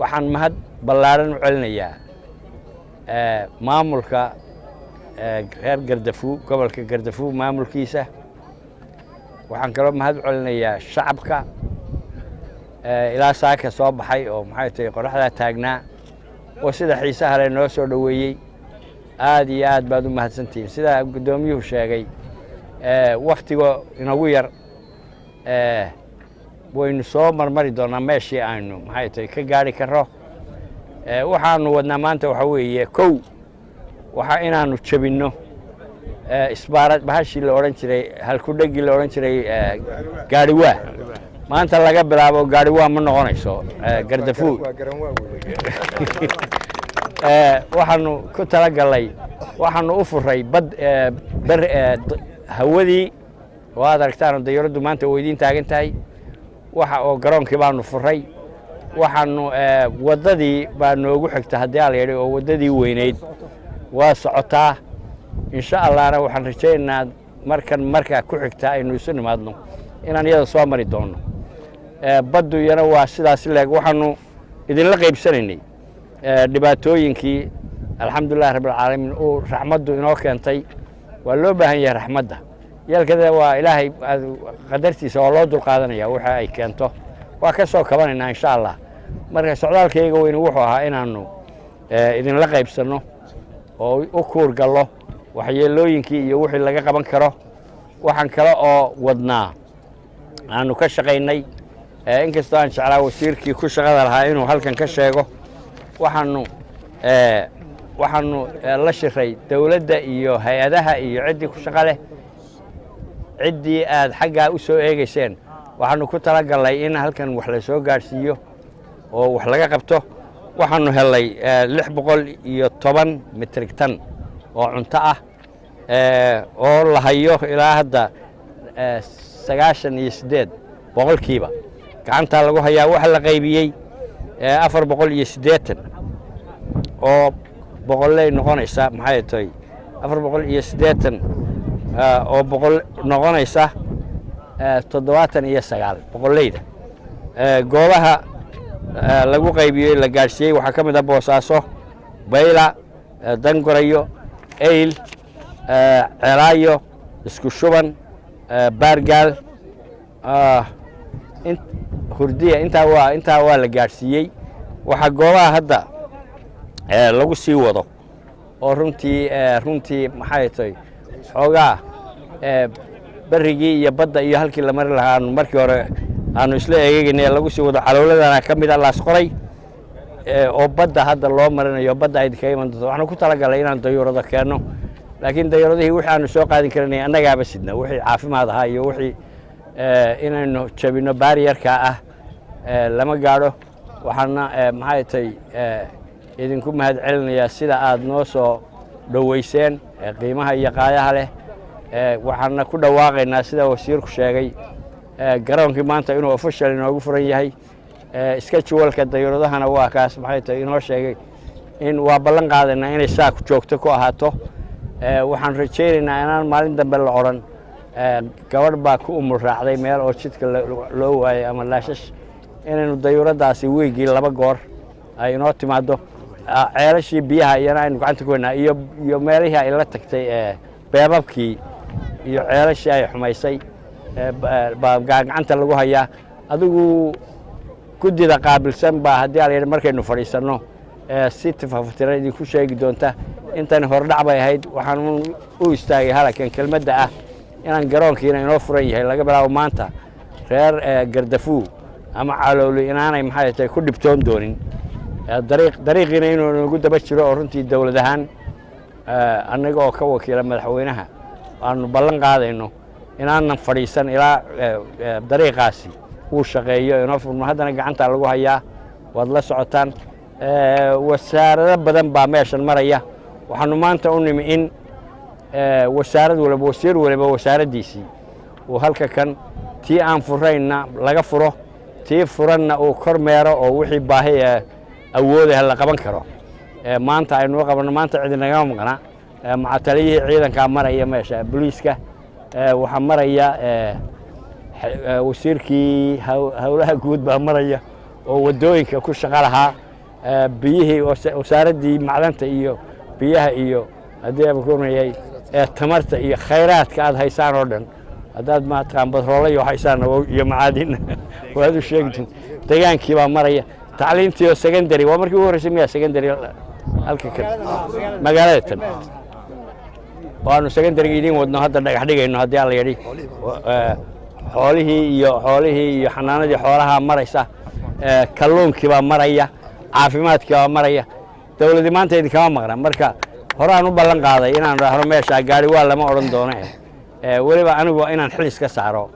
Waxaan mahad ballaaran u celinayaa maamulka reer Gardafuu, gobolka Gardafuu maamulkiisa. Waxaan kaloo mahad u celinayaa shacabka ilaa saaka soo baxay oo, maxay tahay, qoraxdaa taagnaa oo sida xiisaha leh noo soo dhoweeyey. Aad iyo aad baad u mahadsantihiin. Sidaa guddoomiyuhu sheegay, wakhtiga inagu yar, waynu soo marmari doonaa meeshii aynu, maxay tahay, ka gaari karro. Waxaanu wadnaa maanta waxaa weeye, kow, waxaa inaanu jebinno isbaarad bahashii la odhan jiray, halkudheggii la odhan jiray gaadhiwaa. Maanta laga bilaabo gaadhiwaa ma noqonayso Gardafuud. Waxaanu ku talagalnay, waxaanu u furay bad ber hawadii oo aad aragtaan dayuuraddu maanta way idiin taagan tahay. Waxa oo garoonkii baanu furay. Waxaanu waddadii baa noogu xigta haddii ala yidhi, oo waddadii weynayd waa socotaa. Insha Allahna waxaan rajaynaynaa markan markaa ku xigta aynu isu nimaadno inaan iyada soo mari doonno. Baddu iyana waa sidaas leeg. Waxaanu idinla qaybsanaynay dhibaatooyinkii. Alxamdulilahi rabbilcaalamiin, uu raxmaddu inoo keentay. Waa loo baahan yahay raxmadda yeelkada, waa Ilaahay qadartiisa, waa loo dulqaadanaya waxa ay keento, waa ka soo kabanaynaa insha Allah. Marka socdaalkayga weyne wuxuu ahaa inaanu idinla qaybsanno oo u kuur gallo waxyeelooyinkii iyo wixii laga qaban karo. Waxaan kale oo wadnaa aanu ka shaqaynay, inkastoo aan jeclaa wasiirkii ku shaqada lahaa inuu halkan ka sheego, waxaanu la shiray dowladda iyo hay-adaha iyo ciddii ku shaqo leh, ciddii aad xaggaa u soo eegeyseen. Waxaanu ku talagalnay in halkan wax la soo gaadhsiiyo oo wax laga qabto. Waxaanu helay 610 metric ton oo cunto ah oo la hayo ilaa hadda 98% gacantaa lagu hayaa. Waxa la qaybiyey 480 oo boqolley noqonaysa, maxay tahay, 480 oo boqol noqonaysa 79 boqolleyda. Goobaha lagu qaybiyey, la gaadhsiiyey, waxaa ka mid ah Boosaaso, Bayla, Dangorayo, Eyl, Ceelaayo, Isku Shuban, Baargaal, Hurdiya. Intaa waa la gaadhsiiyey. Waxaa goobaha hadda lagu sii wado oo runtii, maxay tahay, xoogaa berrigii iyo badda iyo halkii la mari lahaa aanu markii hore aanu isla eegeynay lagu sii wado calowladana ka mid a Laas Qoray oo badda hadda loo marinayo, badda ay kaga iman doonto. Waxaanu ku talagalay inaan dayuurado keenno, laakiin dayuuradihii wixii aanu soo qaadin karanay annagaaba sidna, wixii caafimaad ahaa iyo wixii inaynu jabinno barrier-ka ah lama gaadho. Waxaana, maxay tahay, idinku mahad celinayaa sida aad noo soo dhoweyseen qiimaha iyo qaayaha leh. Waxaana ku dhawaaqaynaa, sida wasiirku sheegay, garoonkii maanta inuu official inoogu furan yahay. Schedule-ka dayuuradahana waa kaas, maxay tahay, inoo sheegay in waa ballan qaadaynaa inay saa joogto ku ahaato. Waxaan rajaynaynaa inaan maalin dambe la odhan gabadh baa ku umul raacday meel oo jidka loo waayay ama laashash, inaynu dayuuraddaasi weygii laba goor ay inoo timaaddo. Ceelashii biyaha iyana aynu gacanta ku haynaa iyo meelihii ay la tagtay, beebabkii iyo ceelashii ay xumaysay baa gacanta lagu hayaa. Adigu guddida qaabilsan baa, haddii ala yidhi, markaynu fadhiisanno si tifaftiran idinku sheegi doonta. Intani hordhac bay ahayd. Waxaan u istaagay halakan kelmadda ah inaan garoonkiina inoo furan yahay laga bilaabo maanta. Reer Gardafuu ama Calooli inaanay, maxay tahay, ku dhibtoon doonin dariiqiina inuu nagu daba jiro, oo runtii dowlad ahaan annaga oo ka wakiila madaxweynaha aanu ballan qaadayno inaanan fadhiisan ilaa dariiqaasi uu shaqeeyo, inoo furmo. Haddana gacantaa lagu hayaa, waad la socotaan. Wasaarado badan baa meeshan maraya. Waxaanu maanta u nimi in wasaarad waliba, wasiir waliba wasaaraddiisii uu halka kan tii aan furaynna laga furo, tii furanna uu kormeero, oo wixii baahi ee awoodaha la qaban karo maanta aynuu qabanno. Maanta cidi nagama maqna. Macataliyihii ciidankaa maraya meesha, booliiska waxaa maraya, wasiirkii howlaha guud baa maraya oo waddooyinka ku shaqo lahaa, biyihii, wasaaraddii macdanta iyo biyaha iyo, haddii aba kumayay, tamarta iyo khayraadka aad haysaan oo dhan, haddaad mataqaan batroole iyo haysaanna iyo macaadin waad u sheegi. Degaankii baa maraya, tacliintii oo secondary waa markii ugu horreysay miyaa secondary halka kan magaalada tan waanu secondaryga idiin wadno, hadda dhagax dhigayno, haddii alla yidhi. Xoolihii iyo xanaanadii xoolaha maraysa, kalluunkii baa maraya, caafimaadkii baa maraya. Dowladii maanta idinkama maqna. Marka horaan u ballan qaaday inaan dhahno meeshaa gaari waa lama odhan doono, weliba anigu inaan xil iska saaro.